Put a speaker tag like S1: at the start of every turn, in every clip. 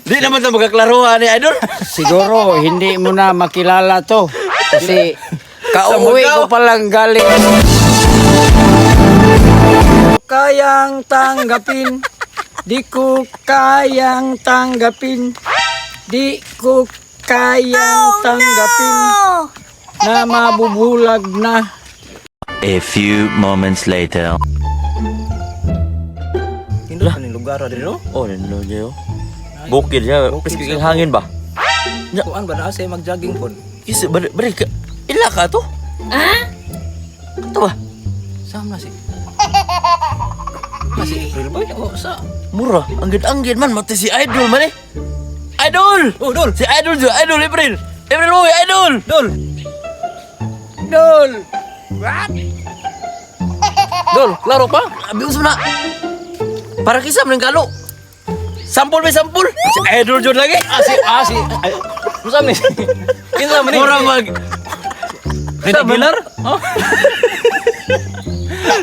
S1: Di naman ito magkaklaruhan ni Idol.
S2: Siguro hindi mo na makilala to. Kasi kauwi ko palang galing. Kayang tanggapin. Di ko kayang tanggapin. Di ko kayang tanggapin na mabubulag na.
S1: A few moments later.
S3: Hindi pa ning lugar diri, no?
S1: Oh, nando niyo. Bukid siya.
S3: Bukid
S1: Bukid
S3: siya.
S1: hangin ba?
S3: Kuan ba na siya mag-jogging pod?
S1: Kisa, bari, bari, ka, ila ka to? Ha? Ito ba?
S3: Saan na si? Na si April boy? O sa?
S1: Mura, anggid-anggid man, mati si Idol man eh. Idol!
S3: Oh, Dol.
S1: Si Idol siya, Idol, April! April, oy, Idol!
S3: Dol.
S2: Dol!
S3: Dol, klaro pa?
S1: Abi mo na. Para kisa man kalo. Sampul may sampul. Si Idol jud lagi.
S3: Ah si ah si. Ay, unsa man ni? Kinsa man ni?
S1: Mura mag
S3: Rita Aguilar? Oh.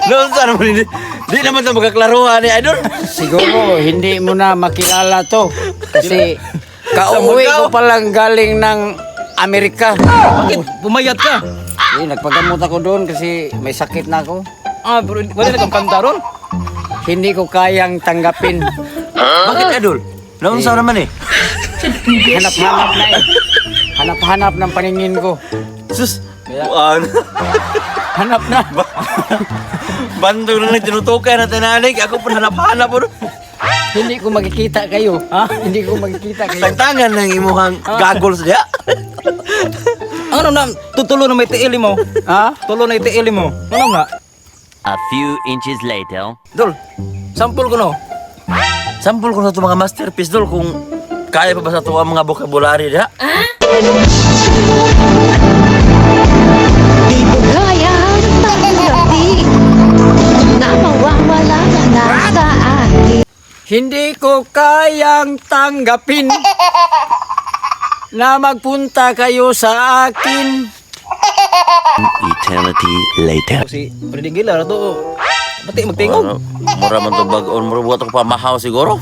S1: Noon sa naman hindi. Di naman ito magkaklaruhan ni Idol.
S2: Siguro hindi mo na makilala to. Kasi kauwi ko palang galing ng Amerika.
S3: Bakit pumayat ka?
S2: Eh, nagpagamot ako doon kasi may sakit na ako.
S3: Ah, pero wala na kang kanta ron.
S2: Hindi ko kayang tanggapin.
S1: Bakit, Idol? Noon sa naman eh.
S2: Hanap-hanap na eh. Hanap-hanap ng paningin ko.
S1: Sus, buwan.
S2: Hanap na.
S1: Bandog na lang tinutukay na tinanig. Ako po hanap-hanap po.
S2: Hindi ko makikita kayo. Ha? Hindi ko makikita kayo.
S1: Tangtangan ng imuhang goggles niya.
S3: Ang ano na tutulo na may tiil mo.
S2: Ha?
S3: Tulo na tiil mo. Ano nga?
S1: A few inches later.
S3: Dol, sampol ko no.
S1: Sampol ko sa ito mga masterpiece, Dol, kung kaya pa ba sa ito ang mga vocabulary niya.
S4: Di ko kayang tanggapin na mawawala ka na sa akin.
S2: Hindi ko kayang tanggapin na magpunta kayo sa akin.
S1: Eternity later.
S3: Si Freddy Aguilar to. Pati magtingog.
S1: Ano, mura man to bag-on, mura buhat ako pamahaw siguro.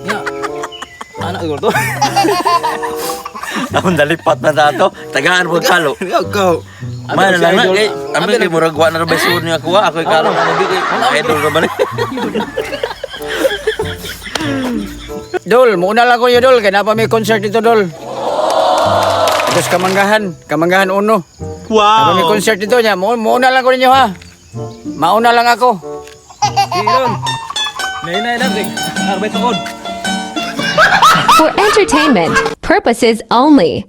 S3: Ya. Anak siguro to.
S1: Ang dalipat na dato. Tagaan po kalo.
S3: Ikaw.
S1: Man na lang na kay ami kay murag wa na ra ba suod niya kuha ako kalo na bi kay idol ra ba ni.
S2: Dol, muna lang ko yun, Dol. Kaya na pa may concert dito, Dol. Tapos Kamanggahan. Kamanggahan uno. Wow! May concert dito niya. Muna lang ko ninyo, ha? Mauna lang ako.
S3: Dol. Nay nay lang. Arbay tukod.
S4: For entertainment purposes only.